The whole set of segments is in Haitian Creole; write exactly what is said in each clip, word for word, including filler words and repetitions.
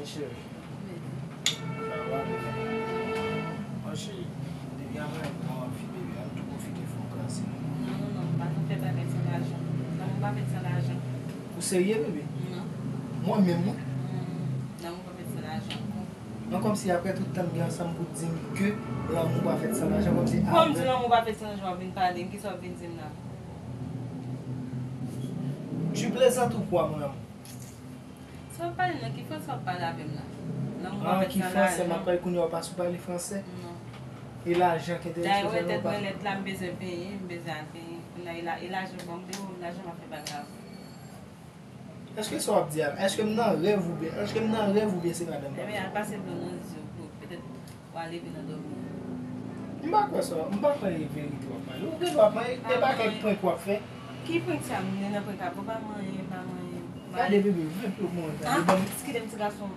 Cheri. Sa va, bebe? Mwen, cheri, depi apre yon mwa w ap fi bebe, an tou pwofite fè yon kraze. Non, non, non, m pa nan fè bagay san lajan. Lanmou pa fèt san lajan. Ou serye, bebe? Non. Mwen menm, wi. Mm, lanmou pa fèt san lajan ankò. Non, kòmsi apre tout tan n gen ansanm pou w di m ke lanmou pa fèt san lajan, kòmsi... Kòm di lanmou pa fèt san lajan, w ap vin pale m, kisa w ap vin di m la? Tu plaisantes ou quoi, mon amour? Sa w ap pale nan ki fransè w ap pale avè m la? Lanmou pa fèt san lajan. An ki fransè m ap pale kounye a, w pa sou pale fransè? Non. E lajan ki enterese w sèlman w pa... Dayè, tèt mwen lèt la, m bezwen penyen, m bezwen al penyen. Kounye a, e la, e lajan, bon, m te wè lajan m ap fè bagay avè w. Èske sa w ap di a la? Èske m nan rèv oubyen, èske m nan rèv oubyen se madanm m ap... Ebyen, al pase dlo nan zye w pou petèt w a leve nan dòmi an. M pa kwè sa, m pa kwè e verite w ap pale. Ou gen dwa ap manyen, e pa kèk prank w ap fè. Ki prank sa, m nan prank avè w, pa manyen, pa manyen. Gade bebe, vle pou mwen, gade. Ah, ban m... Kite m ti gason.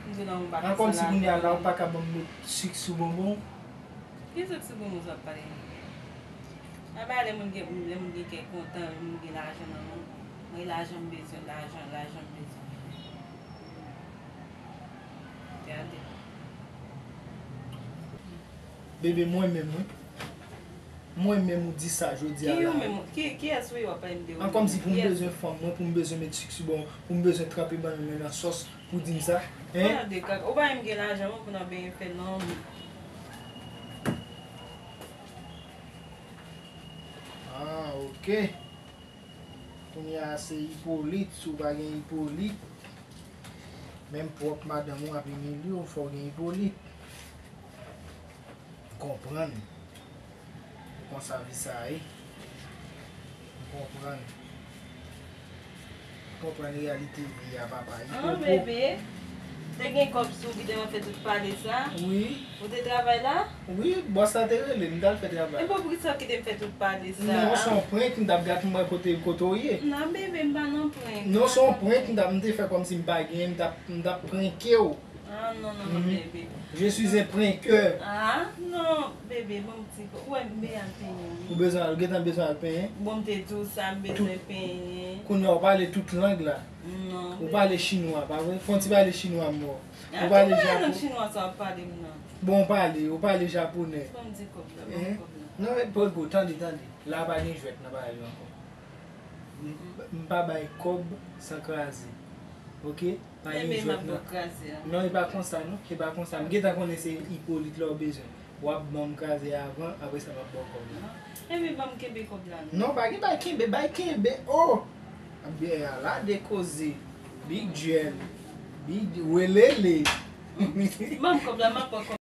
M di non, m pa... An kòmsi kounye a la, ou pa ka ban m met sik sou bonbon? Ki sik sou bonbon sa w ap pale? Apa lè moun gen, lè moun gen kè kontan, lè moun gen lajan nan men, mwen lajan m bezwen, lajan, lajan m bezwen. Gade. Bebe, mwen menm, wi. Mwen menm ou di sa jodi a la. Ki ou menm? Ki, kiyès wi w ap pale m de ou menm? An kòmsi pou m bezwen fanm mwen, pou m bezwen met sik sou bon, pou m bezwen tranpe bannann mwen nan sòs pou di m sa, hein? Ou pa menm gen lajan mwen pou n ap benyen fè lanmou. Ah, ok. Kounye a se Ipolit, si w pa gen Ipolit, menm pwòp madanm ou ap imilye w, fò w gen Ipolit. M konprann. E konsa vi sa ye. M konprann. M konprann reyalite vi a, papa. An, bebe, te gen kòb sou ou ki te fè tout pale sa? Wi. Ou te travay la? Wi, bòs la te rele m, m t al fè travay. Epi poukisa w kite m fè tout pale sa? Non, se yon prank, m t ap gade m wè kote, kote w ye. Non, bebe, m pa nan prank. Non, se yon prank, m t ap, m te fè kòmsi m pa genyen, m t ap, m t ap pranke w. Ah, non, non, non, bebe. Je suis un prankeur. Ah, non, bebe, bon, m ti ko-, ou wè, m bezwen al penyen, wi. Ou bezwen al, ou gentan bezwen al penyen? Bon, m te di w sa, m bezwen penyen. Kounye a, ou pale tout lang la. Non, bebe. Ou pale chinwa, pa vre? Fè yon ti pale chinwa m wè w. Ou pale japonè. Chinwa sa w ap pale m nan. Bon, ou pale, ou pale japonè. Ban m ti kòb la, ban m kòb la. Non, men, poko, tande, tande. La pa gen jwèt nan bagay yo ankò. M, m pa bay kòb san kraze. Ok? Pa gen jwèt nan. Non, e pa konsa, non. E pa konsa. M gentan konnen se Ipolit la w bezwen. W ap ban m kraze a avan, apre sa m ap ba w kòb la. Ebyen, ban m kenbe kòb la, non. Non, pa gen bay kenbe, bay kenbe. Oh! Byen, ala de koze. Big Jen. Big Welele. Ban m kòb la, m ap ba w kòb.